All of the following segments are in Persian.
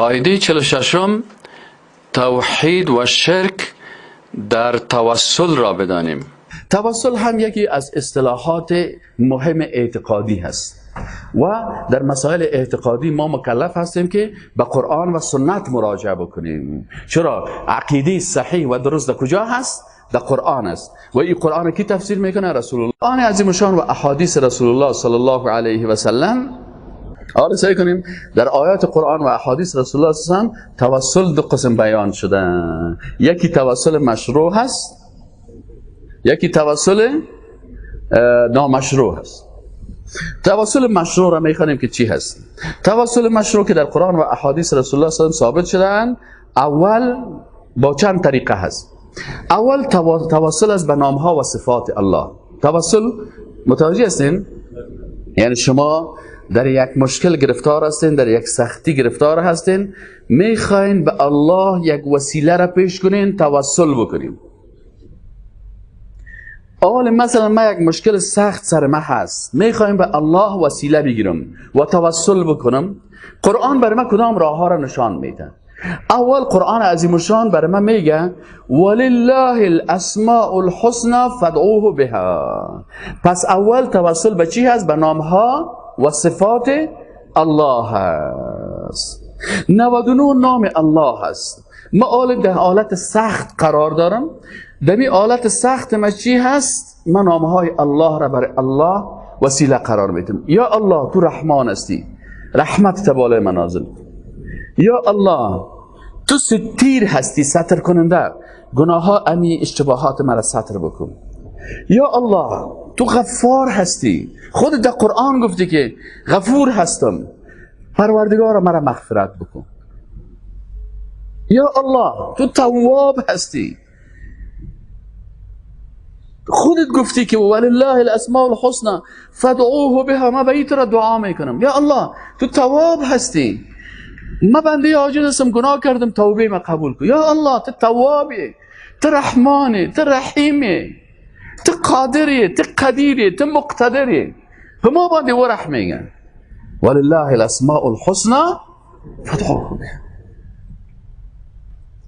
قاعده 46، توحید و شرک در توسل را بدانیم. توسل هم یکی از اصطلاحات مهم اعتقادی هست و در مسائل اعتقادی ما مکلف هستیم که به قرآن و سنت مراجعه بکنیم. چرا؟ عقیده صحیح و درست در کجا هست؟ در قرآن است. و این قرآن کی تفسیر میکنه؟ رسول الله. قرآن عظیم شان و احادیث رسول الله صلی الله علیه و سلم. حالا سعی کنیم در آیات قرآن و احادیث رسول الله صلی الله علیه و سلم توسل دو قسم بیان شده. یکی توسل مشروع هست، یکی توسل نامشروع هست. توسل مشروع را میخوانیم که چی هست؟ توسل مشروع که در قرآن و احادیث رسول الله صلی الله علیه و ثابت شدن، اول با چند طریقه هست. اول توسل از به نامها و صفات الله. توسل متوجه هستین؟ یعنی شما در یک مشکل گرفتار هستین، در یک سختی گرفتار هستین، میخواین به الله یک وسیله را پیش کنین، توسل بکنیم. اول مثلا ما یک مشکل سخت سر ما هست، میخوایم به الله وسیله بگیرم و توسل بکنم. قرآن برای ما کدام راه ها را نشان میده؟ اول قرآن عظیم الشان برای ما میگه ولله الاسماء الحسنى فادعوه بها. پس اول توسل به چی هست؟ به نام ها و صفات الله هست. 99 نام الله هست. ما اول در حالت سخت قرار دارم، در این حالت سخت ما چی هست؟ من نامهای الله را برای الله وسیله قرار میدم. یا الله تو رحمان هستی، رحمت بالای منازل. یا الله تو ستیر هستی، ستر کننده، گناه ها امی اشتباهات مرا ستر بکن. یا الله تو غفار هستی، خود در قرآن گفتی که غفور هستم، پروردگار مرا مغفرت بکن. یا الله تو تواب هستی، خودت گفتی که ولله الاسماء الحسنى فادعوه بها، ما به را دعا میکنم. یا الله تو تواب هستی، ما بنده عاجز هستم، گناه کردم، توبه ما قبول کن. یا الله تو توابی، تو رحمانی، تو رحیمی، تو قادری، تو قدیری، تو مقتدری، به ما باندې ورحمیږه. ولله الاسماء الحسنى فادعوه بها.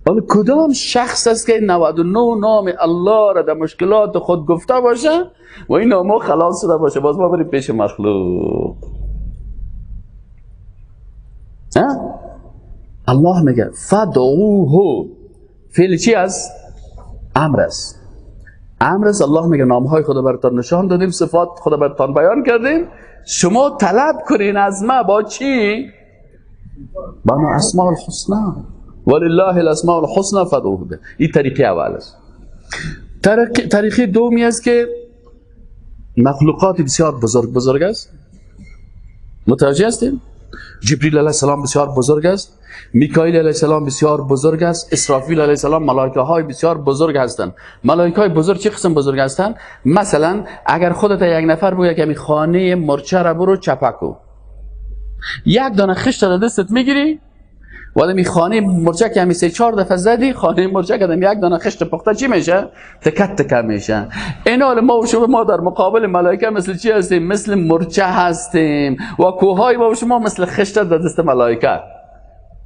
ولی کدام شخص است که 99 نام الله را در مشکلات خود گفته باشه و این نامو خلاص شده باشه؟ باز ما بریم پیش مخلوق. الله میگه فدعوه، فعل چی است؟ امر است. امر است. الله میگه نامهای خدا براتان نشان دادیم، صفات خدا براتان بیان کردیم، شما طلب کنین از ما با چی؟ با اسماء الحسنى. ولله الاسماء الحسنى فادعوه به. این طریقه اول است. طریقه دومی است که مخلوقات بسیار بزرگ بزرگ است. متوجه هستیم؟ جبریل علیه السلام بسیار بزرگ است، میکائیل علیه السلام بسیار بزرگ است، اسرافیل علیه السلام، ملائکه های بسیار بزرگ هستند. ملائکه های بزرگ چه قسم بزرگ هستند؟ مثلا اگر خودت یک نفر بگه که می خانه مرچه را برو چپکو، یک دانه خشت را دستت میگیری ولی می خانه مرچه که همی 3-4 دفعه زدی، خانه مرچه که یک دانه خشت پخته چی میشه؟ تکت تکه میشه. این حال ما و شما ما در مقابل ملائکه مثل چی هستیم؟ مثل مرچه هستیم و کوههای ما و شما مثل خشت در دست ملائکه.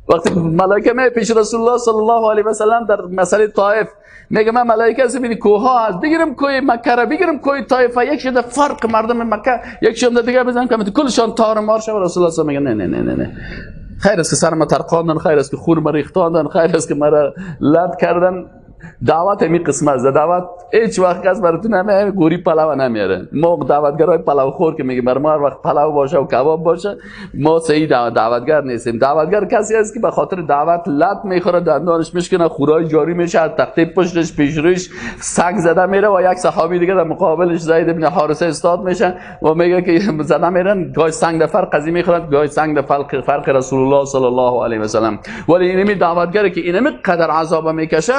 وقتی ملائکه می پیش رسول الله صلی الله علیه و سلم در مسئله طائف میگه من ملائکه هستم، این کوه هست، بگیرم کوه مکه را، بگیرم کوه طائف، یک شده فرق مردم مکه، یک شده دیگه بزنم که کلشان تار مار شه. رسول الله صلی الله علیه و میگه نه نه نه نه، خیر است که سر ما ترقاندن، خیر است که خون ما ریختاندن، خیر است که مرا لد کردن. دعوت همی قسم است. دعوت هیچ وقت کس براتون نمیاره، گوری پلو نمیاره. ما دعوتگرای پلو خور که میگه بر ما هر وقت پلو باشه و کباب باشه، ما صحیح دعوتگر نیستیم. دعوتگر کسی است که به خاطر دعوت لط میخوره، دندانش میشکنه، خورای جاری میشه، تخته پشتش پیش رویش سگ زده میره و یک صحابی دیگه در مقابلش زید بن حارثه استاد میشه و میگه که زده میرن، گاهی سنگ در فرق قضیه میخورن، گاهی سنگ در فرق رسول الله صلی الله علیه و سلم. ولی اینمی دعوتگر که اینمی قدر عذاب میکشه،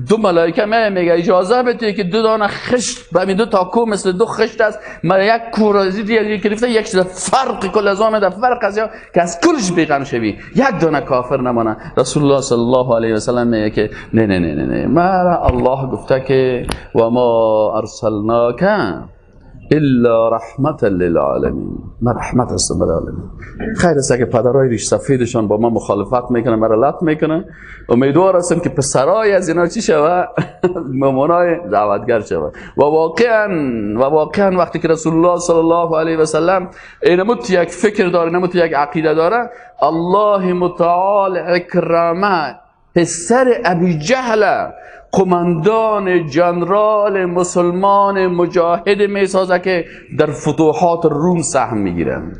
دو ملائکه میگه اجازه بده که دو دانه خشت به دو تا کو مثل دو خشت است، ما یک کورازی دیگه گرفته، یک چیز فرق کل از در فرق از که از کلش بیغم شوی، یک دانه کافر نمانه. رسول الله صلی الله علیه و سلم میگه که نه نه نه نه نه، مرا الله گفته که و ما ارسلناک الا رحمت للعالمین. من رحمت هستم برای عالمین. خیر است که پدرای ریش سفیدشان با ما مخالفت میکنن، مرا لط میکنن. امیدوار هستم که پسرای از اینا چی شوه؟ مامانای دعوتگر شوه. و واقعا وقتی که رسول الله صلی الله علیه و سلم اینموت یک فکر داره، اینموت یک عقیده داره، الله متعال اکرمه پسر ابی جهل قماندان جنرال مسلمان مجاهد میسازه که در فتوحات روم سهم میگیرن.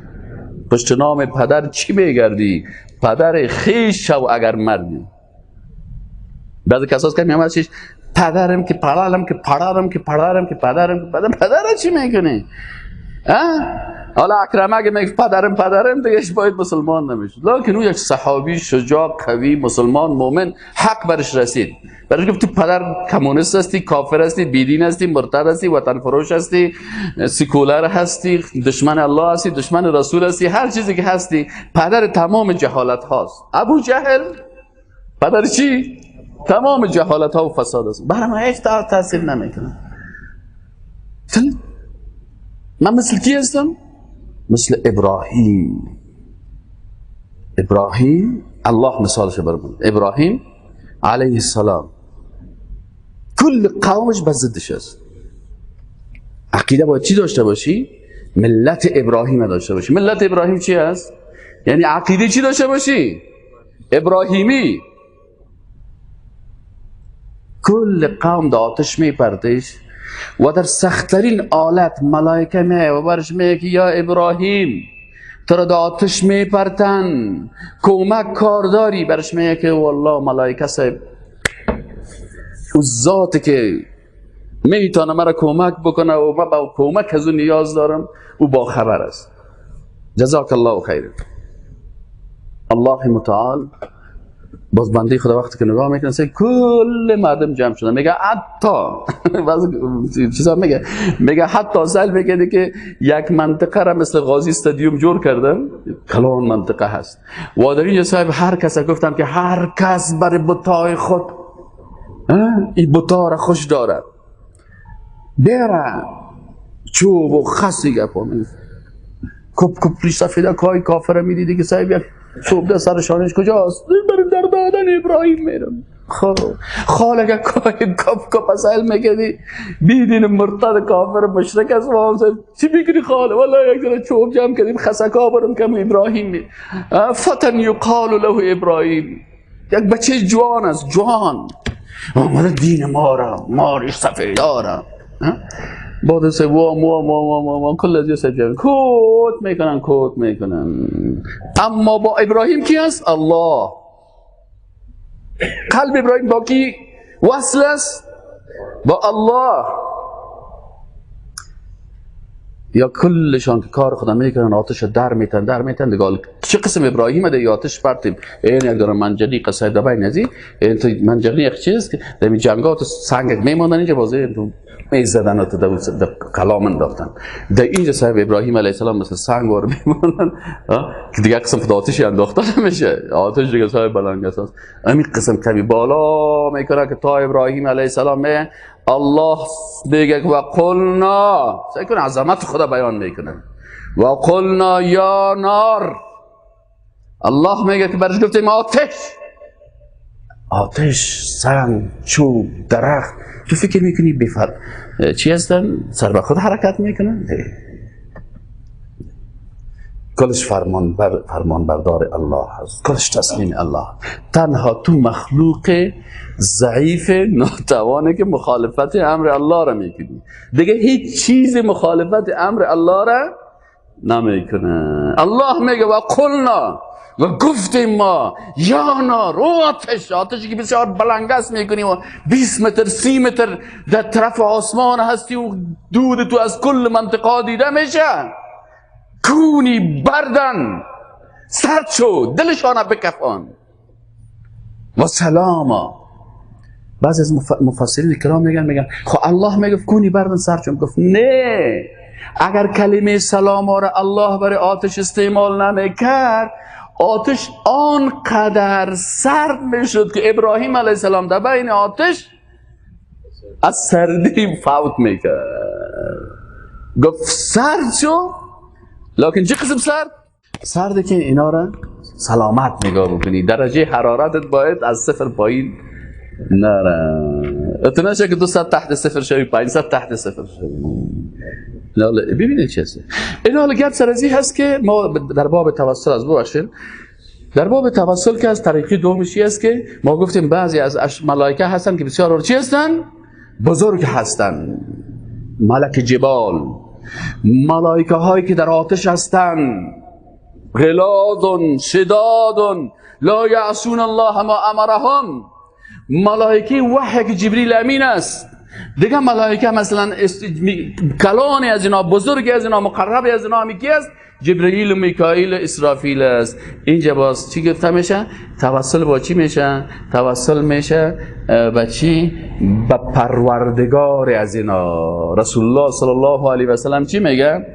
پشت نام پدر چی میگردی؟ پدر خیش شو اگر مردی. بعضی کساس که میامد چیش پدرم که پدرم که پدرم که پدرم که پدرم که پدرم، پدرم چی میکنی؟ حالا اکرمه اگه میگه پدرم پدرم دیگه باید مسلمان نمیشد. لکن او یک صحابی شجاع قوی مسلمان مؤمن حق برش رسید. برش گفت تو پدر کمونیست هستی، کافر هستی، بیدین هستی، مرتد هستی، وطن فروش هستی، سیکولر هستی، دشمن الله هستی، دشمن رسول هستی، هر چیزی که هستی، پدر تمام جهالت هاست. ابو جهل پدر چی؟ تمام جهالت ها و فساد است. برای من هیچ تاثیر نمیکنه. من مثل کی هستم؟ مثل ابراهیم. ابراهیم الله مثالش برمون. ابراهیم علیه السلام کل قومش بر ضدش است. عقیده باید چی داشته باشی؟ ملت ابراهیم داشته باشی. ملت ابراهیم چی است؟ یعنی عقیده چی داشته باشی؟ ابراهیمی. کل قوم در آتش میپرتش و در سختترین آلت ملائکه میه و برش میگه که یا ابراهیم تو را در آتش میپرتن، کمک کارداری. برش میگه که والله ملائکه صاحب او ذاتی که میتونه مرا کمک بکنه و من با کمک از اون نیاز دارم، او با خبر است. جزاک الله خیر. الله متعال باز بنده خدا وقتی که نگاه میکنه سه کل مردم جمع شدن، میگه حتی بعضی چیزا میگه حتی سال میگه که یک منطقه را مثل غازی استادیوم جور کردن، کلان منطقه هست و در اینجا صاحب هر کس گفتم که هر کس بر بتای خود این بتا را خوش داره بره چوب و خسی گپا کپ کپ ریش سفیده کای کافر میدیدی که صاحب یک چوب ده سر شانش کجاست؟ بریم در دادن ابراهیم میرم. خب خالق کای کپ کپ اصل میکردی بیدین مرتد کافر مشرک است و هم چی میکنی خاله؟ والله یک دونه چوب جمع کردیم خسکا برم کم ابراهیم می فتن یقال له ابراهیم. یک بچه جوان است، جوان آمده دین ما را مارش سفیدارم. بعد سه وا ما ما ما ما کل از یه جمع کوت میکنن کوت میکنن. اما با ابراهیم کی است؟ الله. قلب ابراهیم با کی وصل است؟ با الله. یا کلشان که کار خدا میکنن آتش در میتن در میتن دیگه. چه قسم ابراهیم ده آتش پرتیم این یک داره منجنی قصه دبای نزی این تو منجنی یک چیز که در این جنگات سنگ میموندن اینجا بازی تو میزدن تو در کلام انداختن. در اینجا صاحب ابراهیم علیه السلام مثل سنگ وار میموندن که دیگه قسم خود آتشی انداختن نمیشه، آتش دیگه صاحب بلنگ است. همین قسم کمی بالا میکنه که تا ابراهیم علیه السلام الله میگه و قلنا، سعی کن عظمت خدا بیان میکنه، و قلنا یا نار. الله میگه که برش گفتیم آتش، آتش، سنگ، چوب، درخت. تو فکر میکنی بفر چی هستن؟ سر به خود حرکت میکنن؟ کلش فرمان بردار الله هست، کلش تسلیم الله. تنها تو مخلوق ضعیف ناتوانه که مخالفت امر الله را میکنی، دیگه هیچ چیز مخالفت امر الله را نمیکنه. الله میگه و قلنا و گفتیم ما یا نار، آتش، آتشی که بسیار بلنگس میکنی و 20 متر 30 متر در طرف آسمان هستی و دود تو از کل منطقه دیده میشه، کونی بردن سرد شو دلشان بکفان و سلاما. بعضی از مفسرین کرام میگن خب الله میگفت کونی بردن سرد شو، گفت نه، اگر کلمه سلام را الله برای آتش استعمال نمیکرد آتش آنقدر سرد میشد که ابراهیم علیه السلام در بین آتش از سردی فوت میکرد. گفت سرد شو، لکن چه قسم سرد؟ سرده که اینا را سلامت نگاه بکنی، درجه حرارتت باید از 0 پایین نره. اتو نشه که 200 تحت 0 شوی، 500 تحت 0 شوی. ببینید چه هست. این حال گپ سر ازی هست که ما در باب توسل از ببخشید، در باب توسل که از طریقی دومشی است که ما گفتیم بعضی از ملائکه هستن که بسیار چی هستن؟ بزرگ هستن، ملک جبال، ملائکه هایی که در آتش هستن، غلاظ شداد لا یعصون الله ما امرهم، ملائکه وحی که جبریل امین است. دیگه ملائکه مثلا کلانی از اینا، بزرگی از اینا، مقربی از اینا کی است؟ جبرئیل و میکائیل و اسرافیل است. اینجا باز چی گفته میشه؟ توسل با چی میشه؟ توسل میشه با چی؟ با پروردگار از اینا. رسول الله صلی الله علیه و سلم چی میگه؟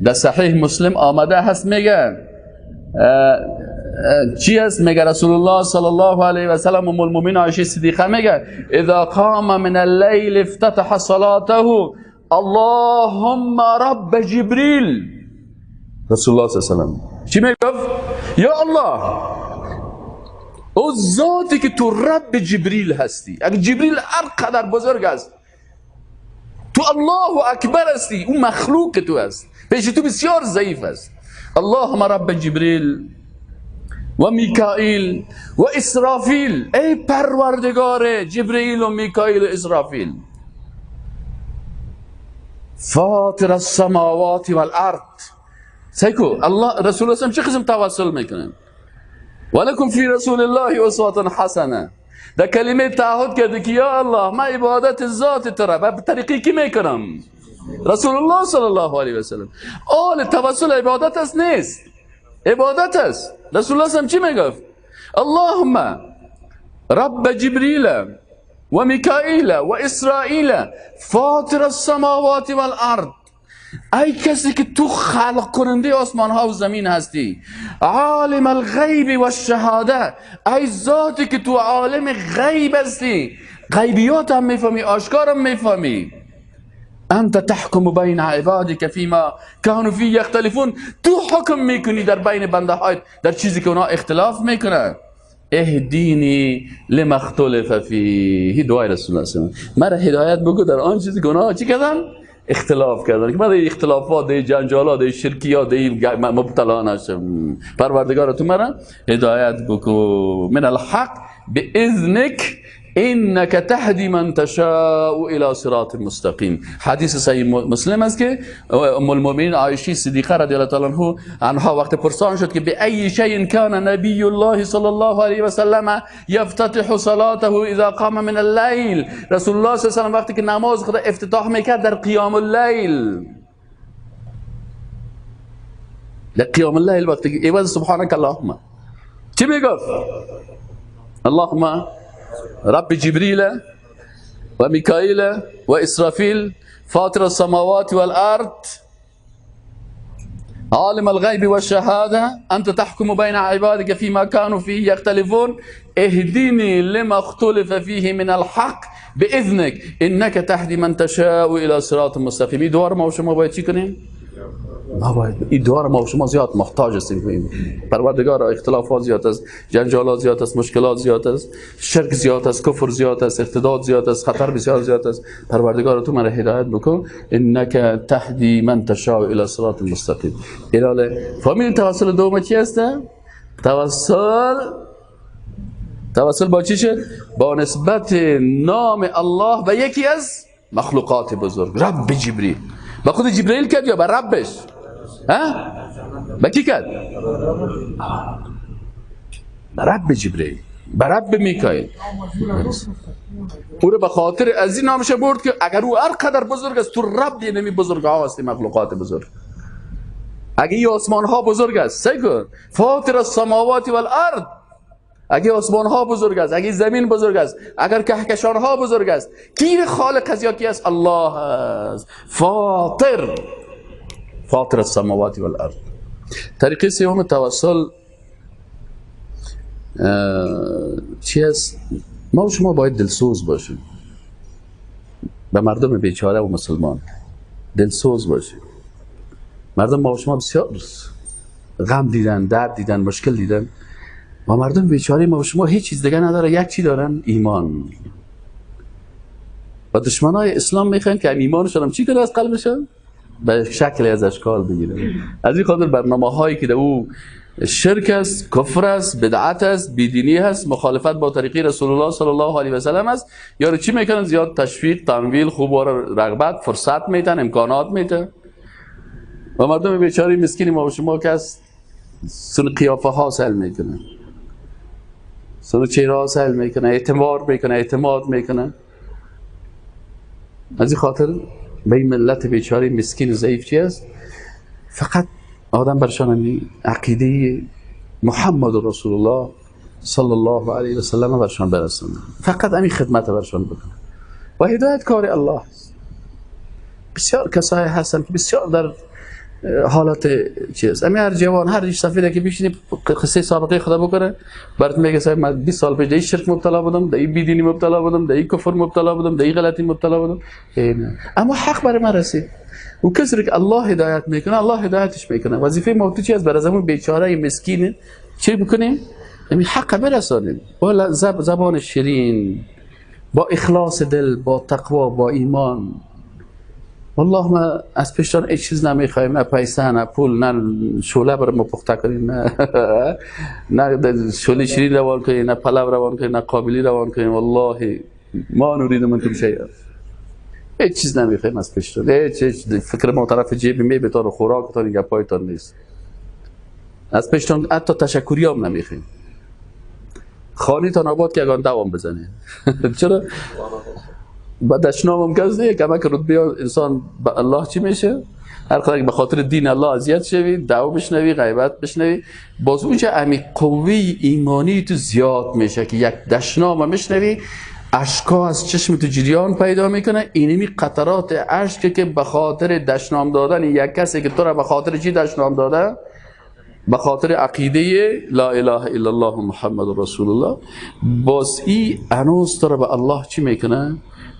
در صحیح مسلم آمده هست، میگه چی است؟ میگه رسول الله صلی الله علیه و سلم ام المؤمنین عایشه صدیقه میگه اذا قام من اللیل افتتح صلاته اللهم رب جبریل. رسول الله صلی الله علیه و سلم چی میگفت؟ یا الله، او ذاتی که تو رب جبریل هستی، اگر جبریل هر قدر بزرگ است، تو الله اکبر هستی، او مخلوق تو است، پیش تو بسیار ضعیف است. اللهم رب جبریل و میکائیل و اسرافیل، ای پروردگار جبریل و میکائیل و اسرافیل، فاطر السماوات والارض. سیکو الله رسول الله چه قسم توسل میکنن؟ ولکم فی رسول الله اسوة حسنه. در کلمه تعهد کرده که یا الله من عبادت ذات تو را به طریقی کی میکنم؟ رسول الله صلی الله علیه و سلم. آل توسل عبادت است نیست؟ عبادت است. رسول الله صلی چی میگفت؟ اللهم رب جبریل و میکائیل و اسرائیل فاطر السماوات والارض، ای کسی که تو خلق کننده آسمان ها و زمین هستی، عالم الغیب و الشهاده، ای ذاتی که تو عالم غیب هستی، غیبیات هم میفهمی، آشکار هم میفهمی، انت تحکم بین عبادک فیما کانوا فیه یختلفون، تو حکم میکنی در بین بنده هایت در چیزی که اونا اختلاف میکنن. اهدینی لما اختلف فیه، دعای رسول الله صلی الله علیه و سلم، مرا هدایت بگو در آن چیزی که اونا چی کردن؟ اختلاف کردن، که من در اختلافات، در جنجالات، در شرکیات، در مبتلا نشم. پروردگار تو مرا هدایت بکو. من الحق باذنک انک تهدی من تشاء الى صراط مستقیم. حدیث صحیح مسلم است که ام المؤمنین عایشه صدیقه رضی الله تعالی عنها وقت پرسان شد که به ای شیء کان نبی الله صلی الله علیه و سلم یفتتح صلاته اذا قام من اللیل، رسول الله صلی الله علیه و سلم وقتی که نماز خود افتتاح میکرد در قیام اللیل، در قیام اللیل وقتی که عوض سبحانک اللهم چی میگفت؟ اللهم رب جبريل وميكائيل وإسرافيل فاطر السماوات والأرض عالم الغيب والشهادة أنت تحكم بين عبادك فيما كانوا فيه يختلفون اهدني لما اختلف فيه من الحق بإذنك إنك تهدي من تشاء إلى صراط مستقيم. دوار ما شما باید چی کنیم؟ ما باید این دوار ما شما زیاد محتاج هستیم. پروردگار اختلافات زیاد است، جنجالات زیاد است، مشکلات زیاد است، شرک زیاد است، کفر زیاد است، ارتداد زیاد است، خطر بسیار زیاد است. پروردگار تو مرا هدایت بکن، انک تهدی من تشاء الی صراط مستقیم. الاله فهمیدین توسل دوم چی است؟ توسل با چی شد؟ با نسبت نام الله به یکی از مخلوقات بزرگ، رب جبریل. با خود جبرئیل کرد یا با ربش؟ ها؟ با کی کرد؟ با رب جبرئیل، با رب میکائیل. او رو به خاطر از این نامش برد که اگر او هر قدر بزرگ است، تو رب نمی بزرگ ها هستی، مخلوقات بزرگ. اگه این آسمان ها بزرگ است، سعی کن فاطر السماوات والارض، اگه آسمان ها بزرگ است، اگه زمین بزرگ است، اگر کهکشان ها بزرگ است، کی خالق از یا کی است؟ الله است. فاطر، فاطر السماوات والارض. طریقه سوم توسل چی است؟ ما و شما باید دلسوز باشیم به مردم بیچاره و مسلمان. دلسوز باشیم. مردم ما و شما بسیار غم دیدن، درد دیدن، مشکل دیدن و مردم بیچاره ما و شما هیچ چیز دیگه نداره، یک چی دارن، ایمان. و دشمنای اسلام میخوان که ایمانشون هم چی کنه از قلبشون به شکل از اشکال بگیره. از این خاطر برنامه هایی که در او شرک است، کفر است، بدعت است، بیدینی است، مخالفت با طریقی رسول الله صلی الله علیه و سلم است، یارو چی میکنن؟ زیاد تشویق، تمویل، خوب و رغبت، فرصت میتن، امکانات میتن و مردم بیچاره مسکین ما و شما که از سن قیافه ها سهل میکنن، سن چهره ها سهل میکنن، اعتبار میکنن، اعتماد میکنن. از این خاطر به این ملت بیچاره مسکین و ضعیف چی است؟ فقط آدم برشان عقیده محمد رسول الله صلی الله علیه و سلم برشان برسانه، فقط همین خدمت برشان بکنه و هدایت کار الله است. بسیار کسایی هستن که بسیار در حالت چیز، امی هر جوان هر ریش سفیده که بشینی قصه سابقه خدا بکنه برات میگه صاحب من 20 سال پیش در این شرک مبتلا بودم، در این بیدینی مبتلا بودم، در این کفر مبتلا بودم، در این غلطی مبتلا بودم، اما حق برای من رسید. و کسی که الله هدایت میکنه الله هدایتش میکنه. وظیفه ما تو چی است؟ برای زمون بیچاره مسکین چی بکنیم؟ امی حق برسانیم با زبان شیرین، با اخلاص دل، با تقوا، با ایمان. والله ما از پیشتان هیچ چیز نمیخوایم، نه پیسه، نه پول، نه شوله برای ما پخته کنیم، نه شوله شیرین روان کنیم، نه پلو روان کنیم، نه قابلی روان کنیم. والله ما نرید منکم شیئا، هیچ چیز نمیخوایم از پیشتان، هیچ فکر ما طرف جیب میبتان و خوراکتان گپایتان نیست. از پیشتان حتی تشکری هم نمیخوایم. خانیتان آباد که اگان دوام بزنید. چرا؟ با دشنام هم کس نیه، کمک رتبه انسان با الله چی میشه؟ هر قدر به خاطر دین الله اذیت شوی، دعوا بشنوی، غیبت بشنوی، باز اونجا امی قوه ایمانی تو زیاد میشه که یک دشنام میشنوی اشکا از چشم تو جریان پیدا میکنه. اینمی قطرات اشک که به خاطر دشنام دادن یک کسی که تو را به خاطر چی دشنام داده؟ به خاطر عقیده لا اله الا الله محمد رسول الله، باز ای هنوز تو را به الله چی میکنه؟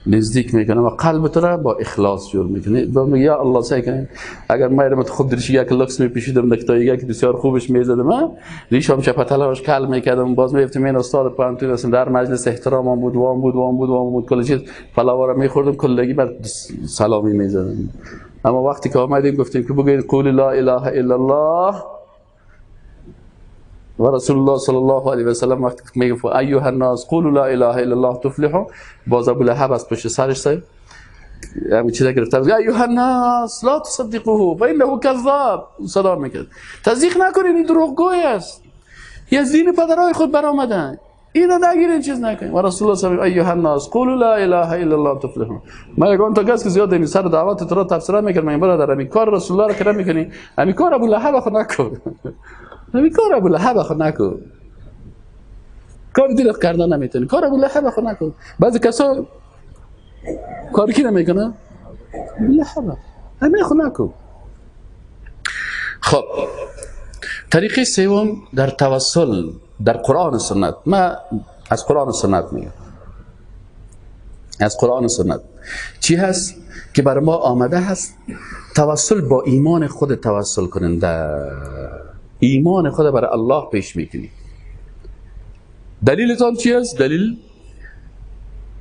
نزدیک میکنه و قلب تو را با اخلاص جور میکنه. با یا الله سعی کنه اگر من خود درش یک لکس میپیشیدم دکتایگه که بسیار خوبش میزدم، ریشم چپتلاش کل میکردم، باز میگفتم من استاد پانتون هستم، در مجلس احترامم بود، وام بود، وام بود، وام بود، کل چیز پلاوا را میخوردم، کلگی بعد سلامی میزدم. اما وقتی که آمدیم گفتیم که بگوین قول لا اله الا الله و رسول الله صلی الله علیه و سلم، وقتی میگه ایها الناس قولوا لا اله الا الله تفلحوا، باز ابو لهب از پشت سرش سعی همین چیزا گرفته، ایها الناس لا تصدقوه فانه کذاب، صدا میکرد تصدیق نکنین، این دروغگوی است، یه از دین پدرای خود برآمدن، اینو نگیرین، چیز نکنین. و رسول الله صلی الله علیه و ایها الناس قولوا لا اله الا الله تفلحوا. ما یگان تا کس که زیاد این سر دعوت تو را تفسیر میکرد، من برادر همین کار رسول الله را که نمیکنی، همین کار ابو لهب خود نکن، همین کار ابو لهب خود نکن، کار دیگه کردن نمیتونی، کار ابو لهب خود نکن. بعضی کسا کار کی نمیکنه؟ ابو لهب، همین خود نکن. خب طریقه سوم در توسل در قرآن و سنت، ما از قرآن و سنت میگم، از قرآن و سنت چی هست که بر ما آمده هست؟ توسل با ایمان خود توسل کننده، ایمان خود برای الله پیش میکنی. دلیلتان چی است؟ دلیل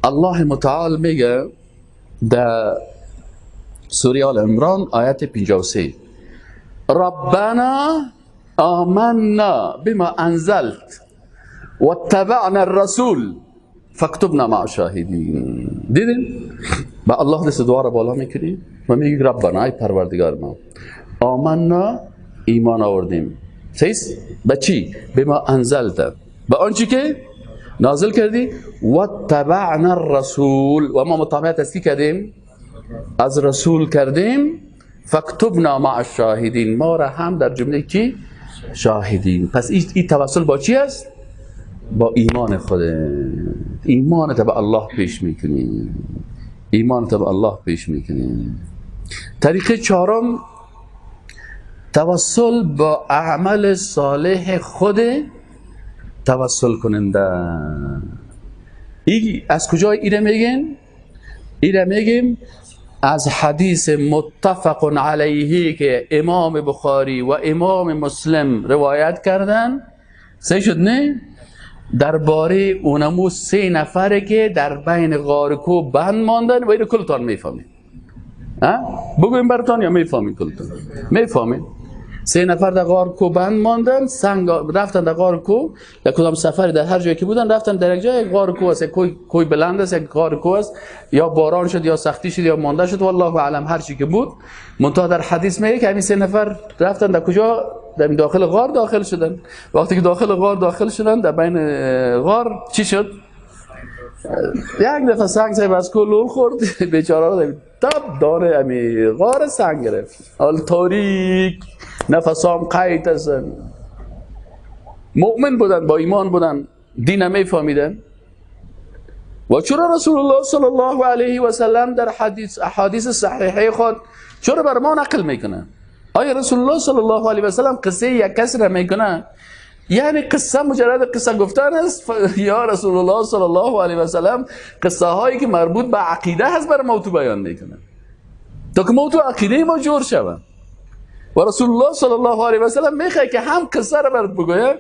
الله متعال میگه در سوره آل عمران آیت 53، ربنا آمنا بما انزلت واتبعنا الرسول فاكتبنا مع الشاهدین. دیدین؟ با الله دست دعا را بالا میکنی و میگی ربنا ای پروردگار ما، آمنا ایمان آوردیم، سیس به چی؟ بما انزلت، به آنچه که نازل کردی، واتبعنا الرسول، و ما متابعت از کی کردیم؟ از رسول کردیم، فاکتبنا مع الشاهدین، ما را هم در جمله کی؟ شاهدین. پس این توسل با چی است؟ با ایمان خود. ایمانت به الله پیش میکنی، ایمانت به الله پیش میکنی. طریقه چهارم توسل با اعمال صالح خود توسل کننده. ای از کجا ایره میگین؟ ایره میگیم از حدیث متفق علیه که امام بخاری و امام مسلم روایت کردن، صحیح شد نه؟ درباره اونمو 3 نفره که در بین غار کو بند ماندن و اینو کلتان میفهمید. بگویم براتان یا میفهمید؟ کلتان میفهمید. 3 نفر در غار کو بند ماندن، سنگ رفتن در غار کو، در کدام سفری در هر جایی که بودن رفتن در یک جای غار کو است، کوی بلند است، یک غار کو است، یا باران شد یا سختی شد یا مانده شد، والله اعلم هر چی که بود. منتها در حدیث میگه که همین 3 نفر رفتن در کجا؟ در داخل غار داخل شدن. وقتی که داخل غار داخل شدن، در بین غار چی شد؟ یک دفعه سنگ صاحب از کو لول خورد، بیچاره رو تب دانه امی غار سنگ گرفت. حال تاریک، نفسام قید هستن، مؤمن بودن، با ایمان بودن، دین نمیفهمیدن. و چرا رسول الله صلی الله علیه و سلم در حدیث احادیث صحیحه خود چرا بر ما نقل میکنه؟ آیا رسول الله صلی الله علیه و سلم قصه یک کس را میکنه؟ یعنی قصه مجرد قصه گفتن است یا رسول الله صلی الله علیه و سلم قصه هایی که مربوط به عقیده هست بر ما تو بیان میکنه تا که ما تو عقیده ما جور شود؟ و رسول الله صلی الله علیه و سلم میخواد که هم قصه را برات بگوید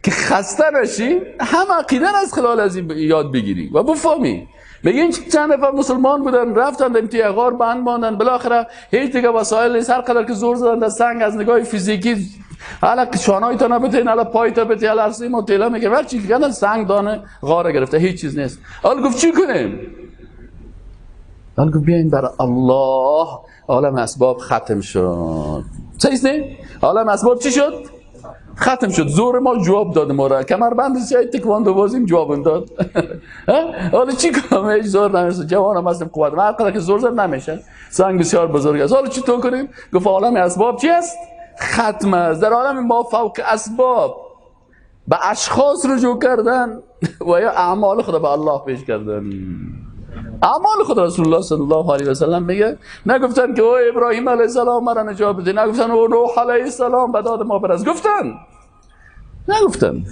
که خسته نشی، هم عقیده از خلال از این یاد بگیری و بفهمی. میگه چند نفر مسلمان بودن رفتن در توی غار بند ماندن، بالاخره هیچ دیگه وسایل نیست، هر قدر که زور زدن در سنگ از نگاه فیزیکی حالا شانهای تا نبتین، حالا پای تا بتین، حالا عرصه ما تیله میگه، هر چی که سنگ دانه غار گرفته، هیچ چیز نیست. حالا گفت چی کنیم؟ حالا گفت بیاین بر الله. عالم اسباب ختم شد. صحیح نه؟ عالم اسباب چی شد؟ ختم شد. زور ما جواب داد ما را، کمربند سیاه تکواندو بازیم جواب داد. حالا چی کنم؟ هیچ زور نمیشه، جوانم هستم، قوت من هر قدر که زور زد نمیشه، سنگ بسیار بزرگ است. حالا چی تو کنیم؟ گفت عالم اسباب چی است؟ ختم است. در عالم ما فوق اسباب به اشخاص رجوع کردن و یا اعمال خود به الله پیش کردن. اعمال خود رسول الله صلی الله علیه و سلم میگه، نگفتن که او ابراهیم علیه السلام مرا نجات بده، نگفتن او نوح علیه السلام به داد ما برس، گفتن نگفتن.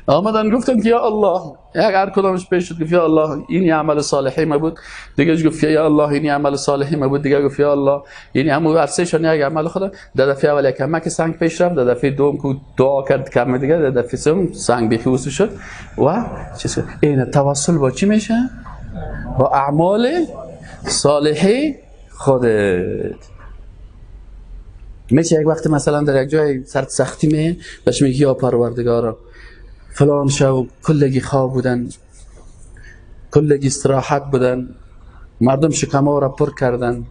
آمدن گفتن که یا الله، یک هر کدامش پیش شد گفت یا الله این عمل صالحی ما بود، دیگه گفت یا الله این عمل صالحی ما بود، دیگه گفت یا الله این همون ورسهشان یک عمل خدا. در دفعه اول یک کمک سنگ پیش رفت، در دفعه دوم که دعا کرد کم دیگه، در دفعه سوم سنگ بیخوص شد و چیز. این توسل با چی میشه؟ با اعمال صالحی خودت میشه. یک وقت مثلا در یک جای سرد سختی می بهش میگی یا پروردگارا فلان شو کلگی خواب بودن، کلگی استراحت بودن، مردم شکم‌ها را پر کردن،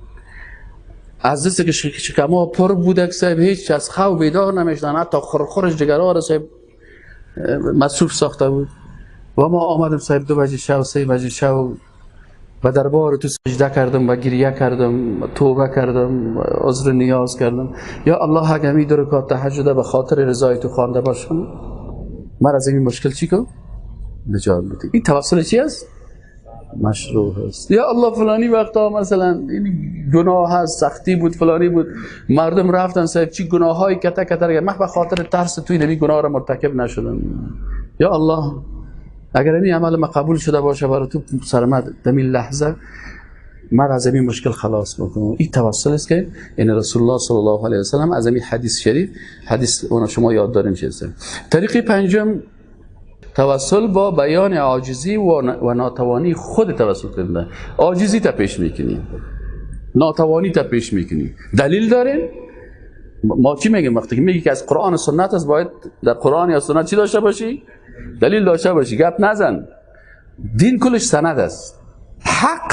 از دست که شکم‌ها پر بوده صاحب هیچ از خواب بیدار نمیشدن، حتی خورخورش جگرها را صاحب مصروف ساخته بود. و ما آمدم صاحب 2 بجه شو 3 بجه شو و دربار تو سجده کردم و گریه کردم، توبه کردم، عذر نیاز کردم، یا الله اگه می 2 رکعت تهجد به خاطر رضای تو خوانده باشم من از این مشکل چی کو نجات بده. این توسل چی است؟ مشروع است. یا الله فلانی وقتا مثلا این گناه هست، سختی بود، فلانی بود، مردم رفتن صاحب چی گناهایی کته کته، من به خاطر ترس تو این گناه را مرتکب نشدم. یا الله اگر این عمل ما قبول شده باشه برای تو سرمد در این لحظه من از این مشکل خلاص بکنم. این توسل است که این رسول الله صلی الله علیه و سلم از این حدیث شریف، حدیث اون شما یاد دارین چیزه. طریق پنجم توسل با بیان عاجزی و ناتوانی خود توسل کردن. عاجزی تا پیش میکنی، ناتوانی تا پیش میکنی، دلیل دارین. ما چی میگیم وقتی که میگی که از قرآن و سنت است، باید در قرآن یا سنت چی داشته باشی؟ دلیل داشته باشی، گپ نزن. دین کلش سند است. حق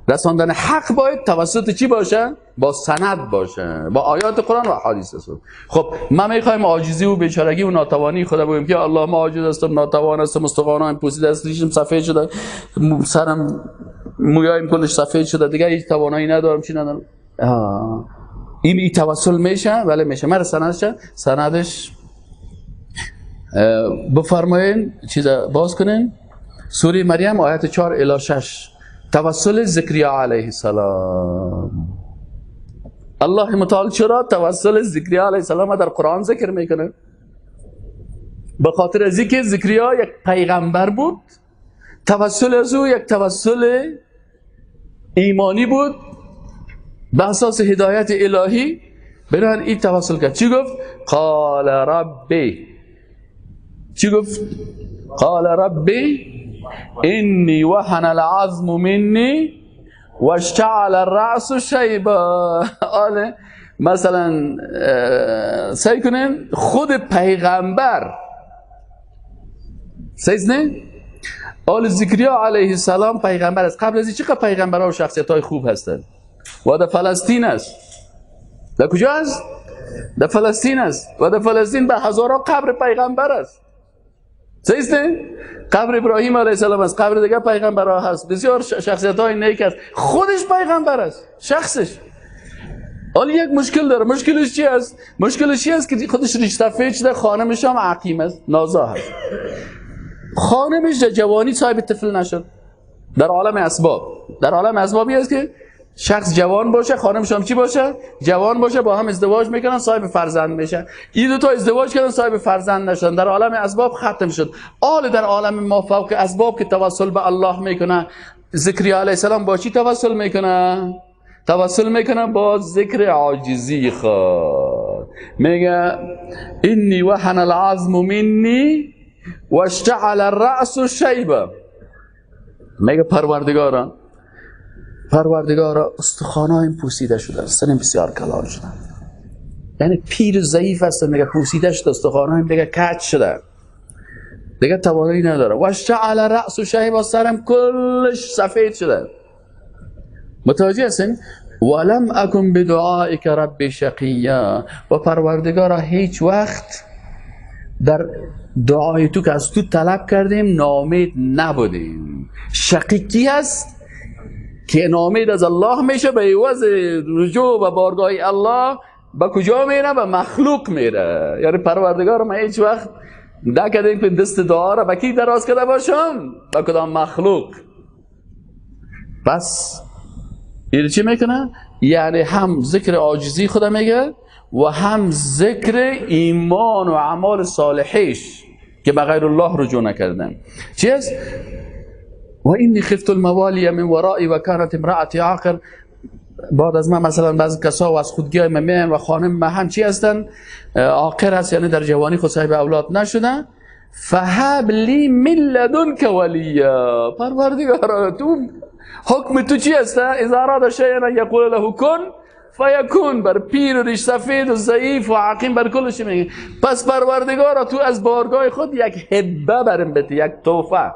رساندن حق باید توسط چی باشه؟ با سند باشه، با آیات قرآن و احادیث است. خب ما میخوایم عاجزی و بیچارگی و ناتوانی خدا بگیم که الله ما عاجز هستم، ناتوان هستم، استخوانم پوسیده است، ریشم سفید شده، سرم مویایم کلش سفید شده، دیگه هیچ توانایی ندارم، چی ندارم. این توسل میشه؟ ولی میشه. مرا سندش، سندش بفرمایین چیز باز کنین، سوره مریم آیت 4 الی 6، توسل زکریا علیه السلام. الله متعال چرا توسل زکریا علیه السلام در قرآن ذکر میکنه؟ به خاطر از اینکه زکریا یک پیغمبر بود، توسل از او یک توسل ایمانی بود، به اساس هدایت الهی. بران این توسل کرد. چی گفت؟ قال ربی. چی گفت؟ قال ربی انی وهن العظم منی واشتعل الرأس شیبا. آله مثلا سعی کنین خود پیغمبر سعی نه؟ آل زکریا علیه السلام پیغمبر است. قبل از این چقدر پیغمبرها و شخصیت های خوب هستند و در فلسطین است. در کجا است؟ در فلسطین است و در فلسطین به هزارها قبر پیغمبر است. صحیح است؟ قبر ابراهیم علیه السلام است، قبر دیگه پیغمبرها هست، بسیار شخصیت های نیک است. خودش پیغمبر است، شخصش. حالا یک مشکل داره. مشکلش چی است؟ مشکلش چی است که خودش ریش سفید شده، خانمش هم عقیم است، نازا هست. خانمش در جوانی صاحب طفل نشد. در عالم اسباب، در عالم اسبابی است که شخص جوان باشه، خانمش هم چی باشه؟ جوان باشه، با هم ازدواج میکنن، صاحب فرزند میشن. این دو تا ازدواج کردن، صاحب فرزند نشدن. در عالم اسباب ختم شد. آل در عالم ما فوق اسباب که توسل به الله میکنه، زکریا علیه السلام با چی توسل میکنه؟ توسل میکنه با ذکر عاجزی خود. میگه انی وهن العظم منی واشتعل الرأس شیبا. میگه پروردگارا، پروردگارا استخوانایم پوسیده شده، سنم بسیار کلان شده، یعنی پیر ضعیف هستم، میگه پوسیده شده استخوانایم، دیگه کج شده، دیگه توانایی نداره. واشتعل الرأس شیبا، سرم کلش سفید شده. متوجه هستین؟ ولم اکن بدعائک رب شقیا. و پروردگارا هیچ وقت در دعای تو که از تو طلب کردیم نامید نبودیم. شقی کی هست؟ که نامید از الله میشه، به عوض رجوع به بارگاه الله به کجا میره؟ به مخلوق میره. یعنی پروردگار ما هیچ وقت نکردیم که دست دعا را به کی دراز کرده باشم؟ به کدام مخلوق. پس این چی میکنه؟ یعنی هم ذکر عاجزی خدا میگه و هم ذکر ایمان و اعمال صالحش که به غیر الله رجوع نکردن. چی است؟ و اینی خفت الموالی من ورایی و کانت امرأتی عاقر. بعد از من مثلا بعض کسا و از خودگی من میان و خانم من هم چی هستن؟ عاقر هست، یعنی در جوانی خود صاحب اولاد نشده. فهب لی من لدنک ولیا. پروردگارا تو حکم تو چی است؟ اذا اراد شیئا یقول له کن فیکون. بر پیر و ریش سفید و ضعیف و عقیم بر کلش میگه. پس پروردگارا تو از بارگاه خود یک هبه برم بده، یک تحفه.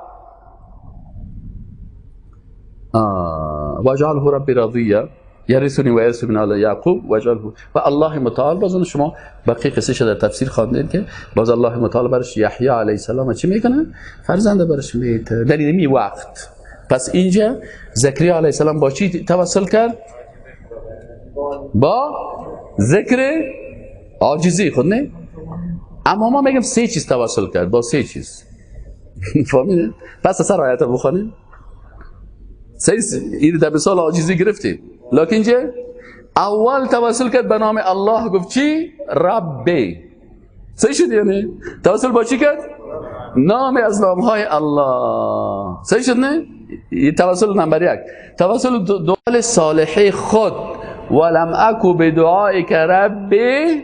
واجعله ربی راضیا یرثنی و یرث من آل یعقوب واجعله. و الله متعال باز شما بقیه قصه در تفسیر خواندید که باز الله متعال برش یحیی علیه السلام چی میکنه؟ فرزند برش میده در این وقت. پس اینجا زکریا علیه السلام با چی توسل کرد؟ با ذکر عاجزی خود، نه؟ اما ما میگم سه چیز توسل کرد، با سه چیز. فهمیدید؟ پس سر آیت بخونیم. سه این در مثال عاجزی گرفتیم، لکن اینجا اول توسل کرد به نام الله، گفت چی؟ ربی. صحیح شد؟ یعنی توسل با چی کرد؟ نام از نامهای الله. صحیح شد نه؟ توسل نمبر یک. توسل دعای صالحی خود، ولم اکو بدعائک ربی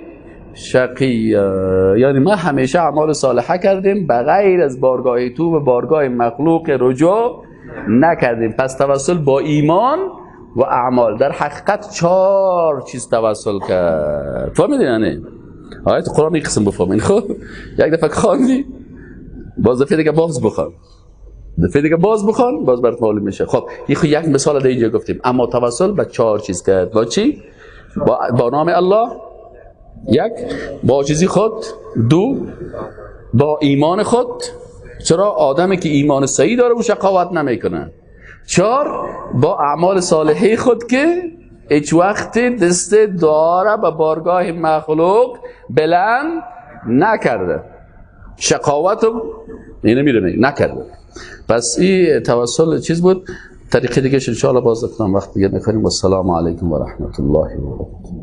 شقیا. یعنی ما همیشه اعمال صالحه کردیم، بغیر از بارگاه تو و بارگاه مخلوق رجوع نکردیم. پس توسل با ایمان و اعمال. در حقیقت چهار چیز توسل کرد. فهمیدین؟ یعنی آیت قرآن یک قسم بفهمین. خب یک دفعه خواندی، باز دفعه دیگه باز بخوان، دفعه دیگه باز بخوان، باز برات معلوم میشه. خب یک مثال در اینجا گفتیم. اما توسل به چهار چیز کرد. با چی؟ با نام الله یک، با چیزی خود دو، با ایمان خود. چرا؟ آدمی که ایمان صحیح داره او شقاوت نمیکنه. چهار، با اعمال صالحی خود که هیچ وقت دست داره به بارگاه مخلوق بلند نکرده، شقاوت رو اینو میره نکرده. پس این توسل چیز بود. طریقه دیگه ان شاء الله باز وقت دیگه میکنیم. و السلام علیکم و رحمت الله و برکاته.